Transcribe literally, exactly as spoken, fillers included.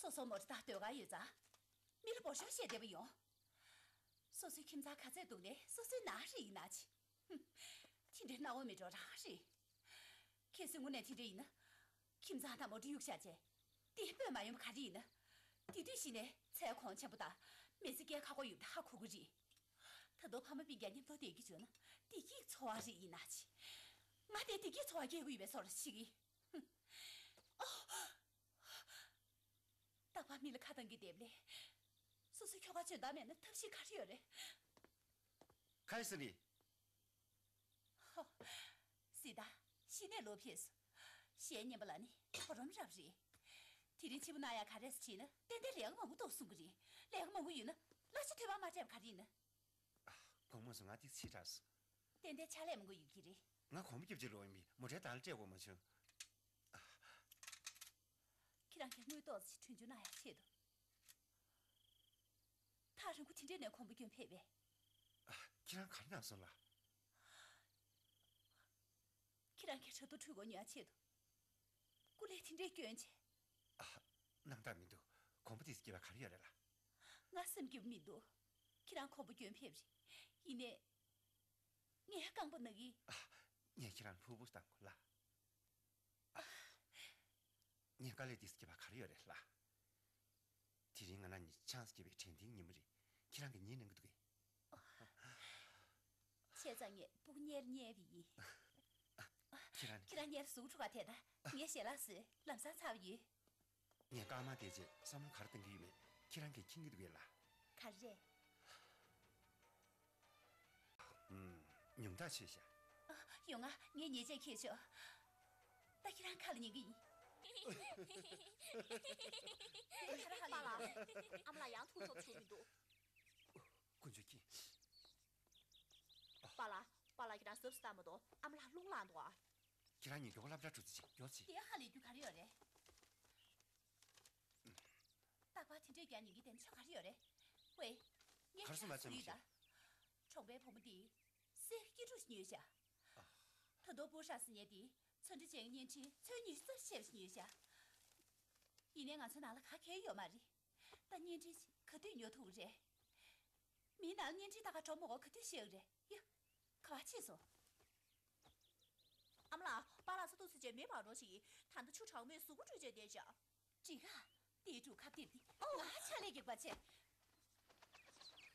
སོ་སོ་མོ་ཊ་བཏགས་སྡོད་ག་ཡོད་ཙང་། མི་ལ་འབོར་ཤོག་བཤད་བསྡད་པ་ཡོང་། སོ་སོའི་ཁྱིམ་ཚང་ག་ཚད་སྡུག་ནའི་སོ་སོའི་ནང་རེད་ཡིན་ན་ཅི། ཧུམ། དེ་འདྲའི་སྣང་བ་མི་འགྲོ་རང་རེད། ཁྱེད་ཚོས་དངོས་གནས་དེ་འདྲ་ཡིན་ན། ཁྱིམ་ཚང་དང་མོ་ཊ་གཡུག་བཞག་བྱས། དེ་སྤོས་མ་ཡོང་བ་ག་རེ་ཡིན་ན། དེ་དུས་གཞི་ནས་ཚལ་གོང་ཆེན་པོ་དང་མི་ཚེ་སྐྱེལ་ཁག་པོ་ཡོད་པ་ཧ་གོ་གི་རེད། ད་དུང་ཕ་མ་སྤུན་ཀྱག་མཉམ་དུ་བསྡད་ཀྱི་བྱུང་ན་བདེ་སྐྱིད་ཚོར་བ་རེད་ཡིན་ན་ཅི། ང་དེ་བདེ་སྐྱིད་ཚོར་བ་སྐྱེ་གི་ཡོད་པའི་བཟོ་འདྲ་ཞིག་ཡིན། ཨོ། རྟག་པར་མི་ལ་ཁ་གཏང་གི་བསྡད་པ་ལས། སོ་སོའི་ཁྱོ་ག་འཇོན་ཐང་མེད་ན་ཐབས་ཤེས་ག་རེ་ཡོད་རེད། ག་རེ་ཟེར་ནི། ཧོ། སྲིད་ད། གཞི་ནས་ལོ་ཕེབས་སོང་། གཞས་སྙན་པ་ལ་ནི་གོ་རིམ་རབ་རེད། དེ་རིང་ཕྱི་པོ་གནང་ཡག་ག་རེ་ཟེར་བྱས་ན་ཏན་ཏན་ལས་ཀ་མང་པོ་འདུག་གསུང་གི་རེད། ལས་ཀ་མང་པོ་ཡོད་ན་གླ་ཆ་དོད་པ་མ་སྤྲད་པ་ག་རེ་ཡིན་ན། ཨ། དགོངས་མ་ཚོམ། ང་ཏོག་ཙམ་ཕྱི་དྲགས་སོང་། ཏན་ཏན་ཕྱག་ལས་མང་པོ་ཡོད་ཀྱི་རེད། ང་གོམ་པ་རྒྱབ་བྱས་ལོག་ཡིན་པས་མོ་ཊའི་དང་ལེན་སྤྲད་དགོས་མ་བྱུང་། ཁྱེད་རང་གིས་དངུལ་ཏོག་ཙམ་ཞིག་གྲོན་ཆུང་གནང་ཡག་ཆེད་དུ། ཐག་རིང་པོ་དེ་འདྲའི་ནས་གོམ་པ་སྐྱོན་ཕེབས་པས། ཨ། ཁྱེད་རང་ག་རེ་གནང་སོང་ལགས། ཁྱེད་རང་གིས་ར་ཏོ་ཁྲུས་གོ་ཉོ་ཡག་ཆེད་དུ། སྐུ་ལས་དེ་འདྲའི་སྐྱོན་ཆེ། ཨ། སྣང་དག་མི་འདུག། གོམ་པ་ཏོག་ཙམ་རྒྱབ་པ་ག་རེ་ཡོད་རེད་ལགས། ང་སེམས་སྐྱིད་པོ་མི་འདུག། ཁྱེད་རང་གོམ་པ་སྐྱོན་ཕེབས་རེད། ཡིན་ནའི། ངས་རྐང་པ་ན་གི། ཨ། ངས་ཁྱེད་རང་ལྷུག་པོ་བཏང་དགོས་ལགས། ཨ། ངས་དཀའ་ལས་ཏོག་ཙམ་རྒྱབ་པ་ག་རེ་ཡོད་རེད་ལགས། དེ་རིང་ང་རང་གཉིས་ཆང་ས་རྒྱབ་པའི་དྲན་རྟེན་ཉིན་མོ་རེད། ཁྱེད་རང་གིས་ངའི་གཉེན་གནང་གི་འདུག་གས། བྱས་ཙང་ངས་སྤུ་གུ་གཉེར་གཉེར་བ་ཡིན། ཁྱེད་རང་། ཁྱེད་རང་གཉེར་གཟུགས་ཁྲོ་ག་དེ་ད་ངས་ཞལ་ལག་བཟོས་ལམ་སང་ཚར་བ་ཡོད། ངས་སྐར་མ་བལྟས་རྗེས་བསམ་བློ་ག་རེ་གཏོང་གི་ཡོད་མེད་ཁྱེད་རང་གིས་མཁྱེན་གྱི་འདུག་གས་ལགས། ག་རེ་རེད། ཨུམ། ཉུང་དྲགས་ཆེ་ཤག། ཨ། ཡོང་ང་། ངས་ཉེས་ཆད་ཁྱེར་ཆོག། ད་ཁྱེད་རང་ཁ་ལ་ཉན་གྱི་ཡིན། ཁྱེད་རང་ཁ་ལ་ཉན་གྱི་ཡིན། པཱ་ལགས། ཨ་མ་ལགས་ཡང་ཐུག་ཆོག་ཆོག་མི་འདུག། དཀོན་མཆོག་མཁྱེན། པཱ་ལགས། པཱ་ལགས་ཁྱེད་རང་གཟབ་གཟབ་བཏང་མ་གཏོགས་ཨ་མ་ལགས་རླུང་ལངས་འདུག་ཨ། ཁྱེད་རང་གཉིས་མགྱོགས་པོ་སློབ་གྲྭར་འགྲོ་རྩིས་བྱེད། མགྱོགས་ཅིག། དེ་ཧ་ལས་རྒྱུ་ག་རེ་ཡོད་རེད། རྟག་པར་དེ་འདྲས་རྒྱག་ཉན་གྱི་དེ་ཆོ་ག་རེ་ཡོད་རེད། ཝེ། ངས་ག་རེ་སོང་མ་ཚོད་མ་ཤེས། ད། གྲོང་པའི་བུ་མོ་འདིས་གསེར་གྱི་སྐྱིལ་ཀྲུང་ཞིག་ཉོས་ཤག། ད་དུང་པུ་ཧྲ་ཟེར་མཁན་དེས་ཚོན་ཁྲ་ཅན་བརྙན་འཕྲིན་ཚོན་ཉི་ཤུ་རྩ་བཞི་ཞིག་ཉོས་ཤག། ཡིན་ནའི་ང་ཚོའི་ནང་ལ་ག་གེ་ཡོད་མ་རེད། ད་བརྙན་འཕྲིན་ཞིག་ག་དུས་ཉོ་ཐུབ་རེད། མིའི་ནང་ལ་བརྙན་འཕྲིན་ལྟ་ག་འགྲོ་མི་དགོས་ག་དུས་ཤེས་རེད་ཡ། ག་པར་ཕྱིན་སོང་། ཨ་མ་ལགས། པཱ་ལགས་ཚོ་ཐུག་ཚེ་བྱས་མེ་འབར་འགྲོ་ཞིག་ཡིན། ད་ལྟ་ཆུ་གྲང་མོས་གཟུགས་པོ་བཀྲུས་བྱས་བསྡད་ཤག། འགྲིག་ག། དེའི་དྲུག་ཁ་གཏིབ་དེ་ང་ཕྱག་ལས་རྒྱག་པ་བྱས།